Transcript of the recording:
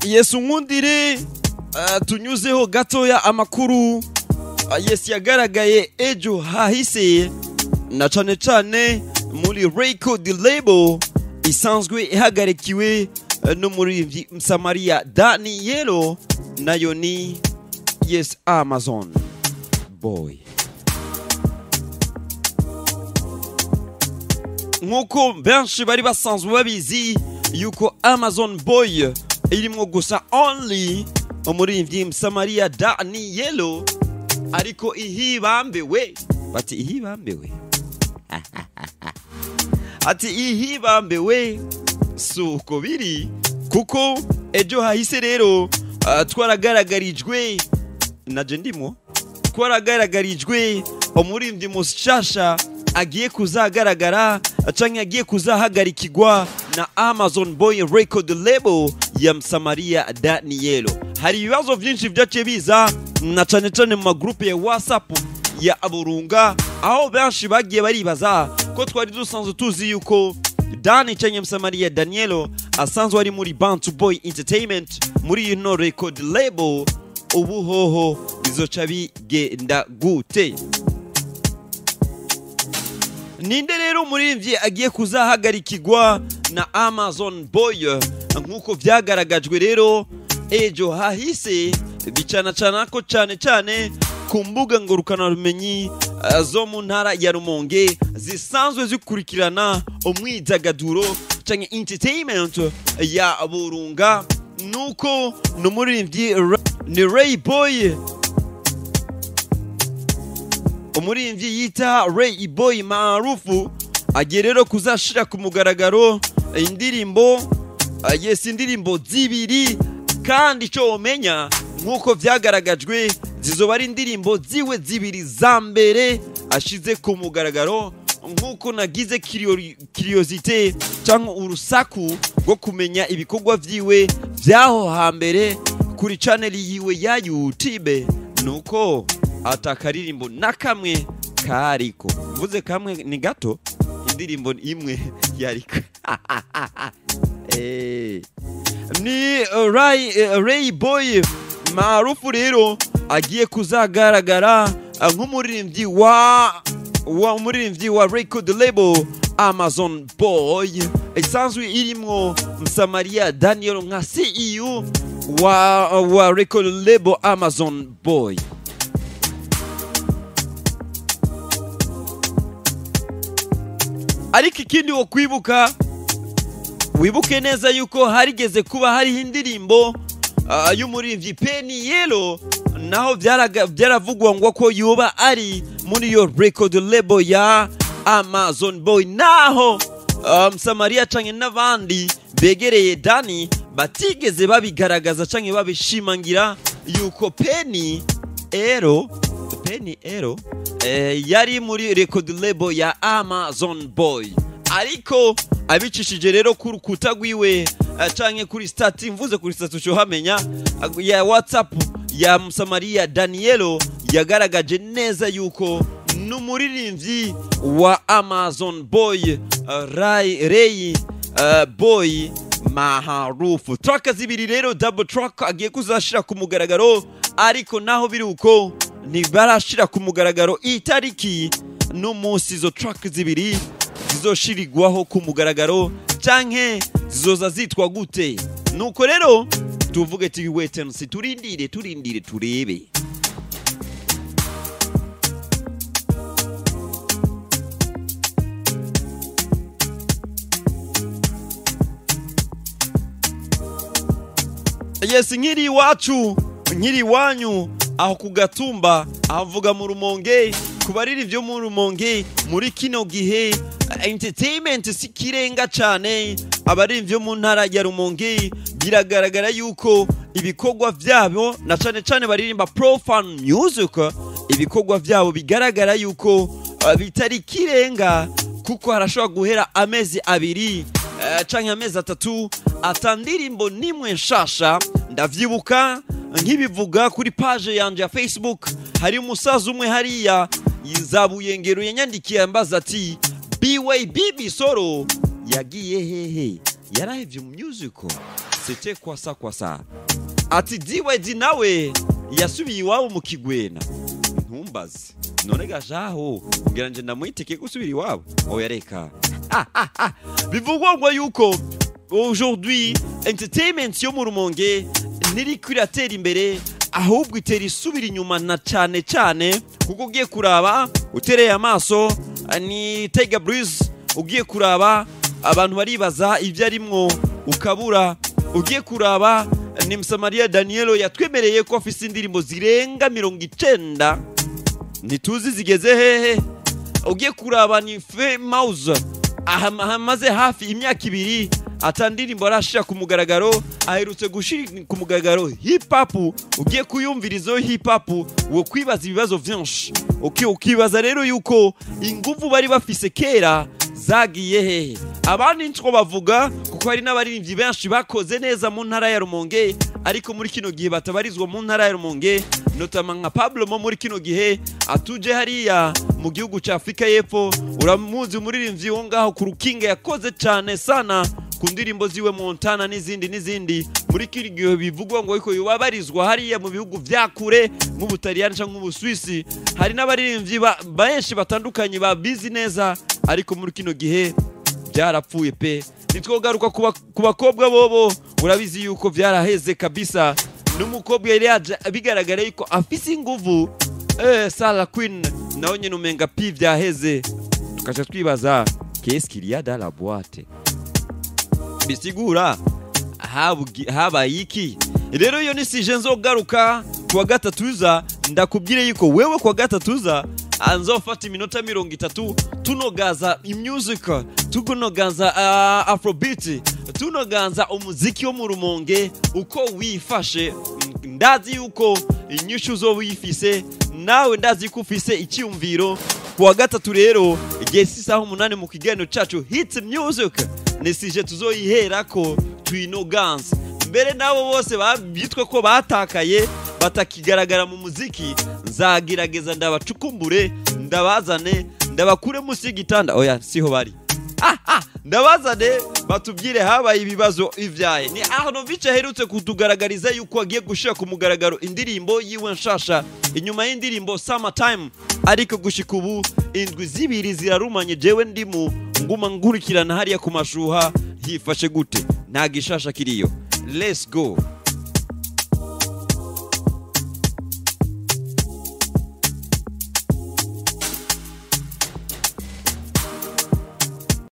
Yesu nkundire, tunyuzeho gatoya amakuru yes yagaragaye ejo hahise, na cane cane muri record label isanzwe ihagarikiwe n'umuririmbyi Msamaria Danielo, nayo ni yes Amazon Boy. Nkuko benshi bari basanzwe babizi yuko Amazon Boy irimwo gusa only umuririmbyi Msamaria Danielo, ariko ihibambewe bati ihibambewe ati ihibambewe suko biri, kuko ejo hahise rero twaragaragarijwe naje ndimo twaragaragarijwe umuririmbyi mushasha agiye kuzagaragara canke agiye kuzahagarikirwa na Amazon Boy Record Label ya Msamaria Danielo. Hari ibibazo vyinshi vyaciye biza na cane cane mu magroupe ya WhatsApp ya Aburunga, aho benshi bagiye baribaza ko twari dusanzwe tuzi yuko Dani canke Msamaria Danielo asanzwe ari muri Bantu Boy Entertainment muri ino record label, ubu hoho bizoca bigenda gute? Ninde rero umuririmbyi agiye kuzahagarikirwa na Amazon Boy nkuko vyagaragajwe rero ejo hahise, bicana cana ko cane cane ku mbuga ngurukanabumenyi zo mu ntara ya Rumonge zisanzwe zikurikirana umwidagaduro canke entertainment ya Burunga, nuko n'umuririmbyi ni Ray Boy, umuririmbyi yita Ray Boy maarufu, agiye rero kuzashira ku mugaragaro indirimbo yes indirimbo zibiri, kandi ico womenya nkuko vyagaragajwe zizoba ari indirimbo ziwe zibiri za mbere ashize ku mugaragaro. Nkuko nagize curiosité cyangwa urusaku rwo kumenya ibikorwa vyiwe vyaho hambere kuri channel yiwe ya YouTube, nuko atakaririmbo nakamwe kariko, mvuze kamwe ni gato, indirimbo imwe yariko. Ni Ray Boy maarufu rero agiye kuzagaragara nk'umuririmbyi wa umuririmbyi wa record label Amazon Boy isanzwe irimwo Msamaria Daniel nka CEO wa record label Amazon Boy. Ariko ikindi wo kwibuka, wibuke neza yuko harigeze kuba hariho indirimbo y'umuririmbyi Penny Yellow, naho byaravugwa ngo ko yoba ari muri iyo record label ya Amazon Boy, naho Msamaria canke n'abandi begereye Dani batigeze babigaragaza canke babishimangira yuko Penny Ero yari muri record label ya Amazon Boy. Ariko abicishije rero ku rukuta rwiwe canke kuri status, mvuze kuri status uhamenya ya WhatsApp ya Msamaria Danielo, yagaragaje neza yuko n'umuririmbyi wa Amazon Boy Ray Boy maarufu. Track zibiri rero double track agiye kuzashira ku mugaragaro, ariko naho biri uko ntibarashira ku mugaragaro itariki n'umunsi izo track zibiri zizoshirirwaho ku mugaragaro canke zizoza zitwa gute. Nuko rero tuvuge ti wait and see, turindire turebe. Yes, nkiri iwacu nkiri iwanyu aho ku Gatumba, ahavuga mu Rumonge, kubarira ivyo mu Rumonge muri kino gihe entertainment si kirenga cane. Abaririmbyi mu ntara ya Rumonge biragaragara yuko ibikorwa vyabo na cane cane baririmba profane music, ibikorwa vyabo bigaragara yuko bitari kirenga, kuko harashobora guhera amezi abiri canke amezi atatu atandirimbo nimwe nshasha. Ndavyibuka nkibivuga kuri page yanje ya Facebook, hari umusaza umwe hariya Nzabuyengero yanyandikiye ambaza ati BYB Bisoro yagiye hehe, yarahevye mu musical, c'était quoi ça quoi ça? Ati DYD nawe yasubiye iwabo mu Kigwena. Ntumbaze none gashaho ngira nje ndamwiteke gusubira iwabo, oya reka. Bivugwa ngo yuko aujourd'hui entertainment yo mu Rumonge ntiriko iratera imbere, ahubwo itera isubira inyuma, na cyane cyane kuko ugiye kuraba utereye amaso ni Tiger Breeze, ugiye kuraba abantu baribaza ibyo arimwo ukabura, ugiye kuraba ni Msamaria Danielo yatwemereye ko afise indirimbo zirenga 90, ntituzi zigeze hehe. Ugiye kuraba ni Mouse ahamaze hafi imyaka 2 ata ndirimbo arashira ku mugaragaro, aherutse gushira ku mugaragaro hip hop. Ugiye kuyumviriza hip hop wo kwibaza ibibazo vyinshi, ukibaza rero yuko inguvu bari bafise kera zagiye hehe. Abandi ntwo bavuga kuko hari n'abaririmbyi benshi bakoze neza mu ntara ya Rumonge, ariko muri kino gihe batabarizwa mu ntara ya Rumonge, notamment nka Pablo mo muri kino gihe atuje hariya mu gihugu ca Afrika y'Epfo. Uramuzi umuririmbyi wo ngaho ku Rukinga yakoze cyane sana ku ndirimbo ziwe Montana n'izindi n'izindi. Muri kino gihe bivugwa ngo ariko yubabarizwa hariya mu bihugu vya kure nk'Ubutaliyani canke nk'Ubusuwisi. Hari n'abaririmbyi benshi batandukanye babizi neza, ariko muri kino gihe byarapfuye pe. Nitwogaruka ku bakobwa bobo, urabizi yuko vyaraheze kabisa. N'umukobwa yari yaje bigaragara yuko afise inguvu, Sala Queen nawe nyene umenga pi vyaheze. Tukaca twibaza qu'est-ce qu'il y a dans la boîte, bisigura habaye iki. Rero iyo ni sije nzogaruka kuwa gatatu, ndakubwire yuko wewe kuwa gatatu nzofata iminota 30 tunogaza music, tunogaza afrobeat, tunoganza umuziki wo mu Rumonge uko wifashe. Ndazi yuko inyishu zo wifise nawe, ndazi yuko ufise icyumviro. Kuwa gatatu rero igihe isaha 8 mu kiganiro cacu Hit Music ni sije tuzoyiherako tuyinoganza. Mbere nabo bose bitwa ko batakaye batakigaragara mu muziki, nzagerageza ndabacukumbure, ndabazane, ndabakure musi y'igitanda, oya siho bari, ndabazane batubwire habaye ibibazo ivyaye. Ni Arnovich aherutse kutugaragariza yuko agiye gushira ku mugaragaro indirimbo yiwe nshasha inyuma y'indirimbo Summertime, ariko gushika ubu indwi zibiri zirarumanye jewe ndimu nguma nkurikirana hariya ku mashuha hifashe gute, nta gishasha kiriyo. Let's go.